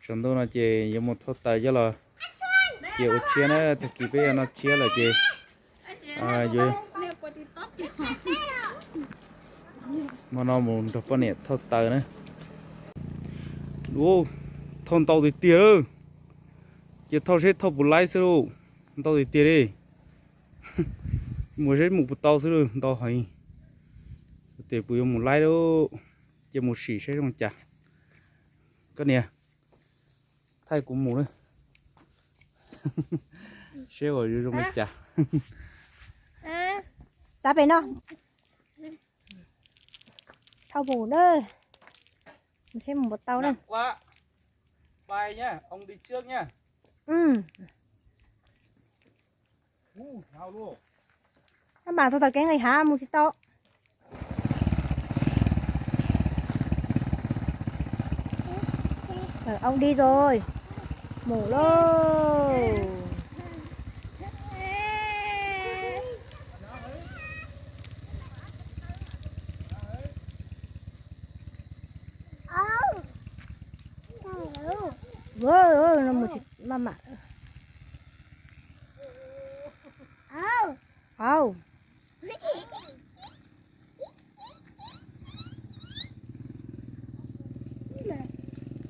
Saum ntuj no ces yuav mus thauj taws coj los cia ua tshiab na, tag kis peb yuav noj tshiab lawm ces yuav, hmo no mus nrog poj niam thauj taws na. Ua, thauj ntau tiag tiag lawm, cia thauj seb thauj puas laib xwb lauj, ntau tiag tiag li. Mus seb mus puas tau xwb lauj, ntau heev. Tes puas yuav mus laib lauj, cia mus sim seb zoo cas. Koj niam, thaij kuv mus na, seb uas yuav zoo li cas. Txav pem no, thauj mus na, seb mus puas tau na. Maj mam txog tom kev nqis hav mus tsis tau. Au đi rồi. Mus lauj. Mus tsis maj mam. Au.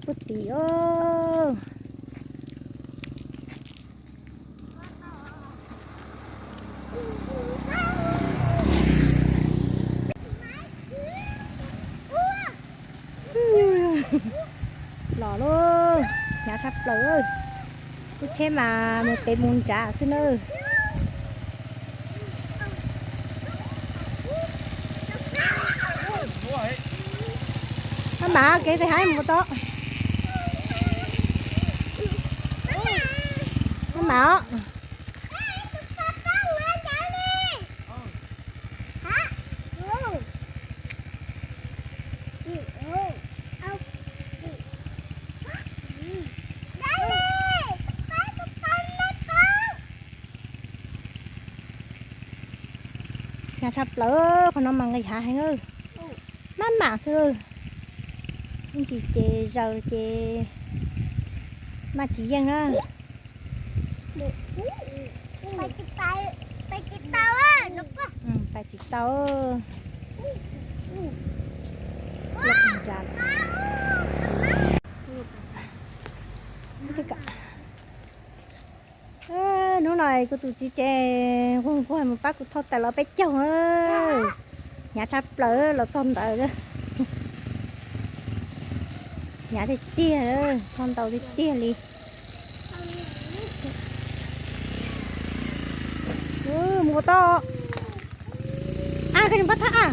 Puag tim os. Los lauj, hnyav tshaj plaws. Lub tsheb mas mus pem mus nrad xwb na. Maj mam, kev nqis hav mus tau. Maj mam os. Hnyav tshaj plaws, qhov no mas nqis hav heev. Maj mam xwb. Ib ntsis ces zaws ces maj tsis yeej na. Pais tsis tau. Hnub no kuv tus txiv tsev nquag nquag mus pab kuv thauj taws los peb caug. Hnyav tshaj plaws los txog ntawd. Hnyav tiag tiag, thauj ntau tiag tiag li. Mus ua tau. A, koj tsis pab thab a.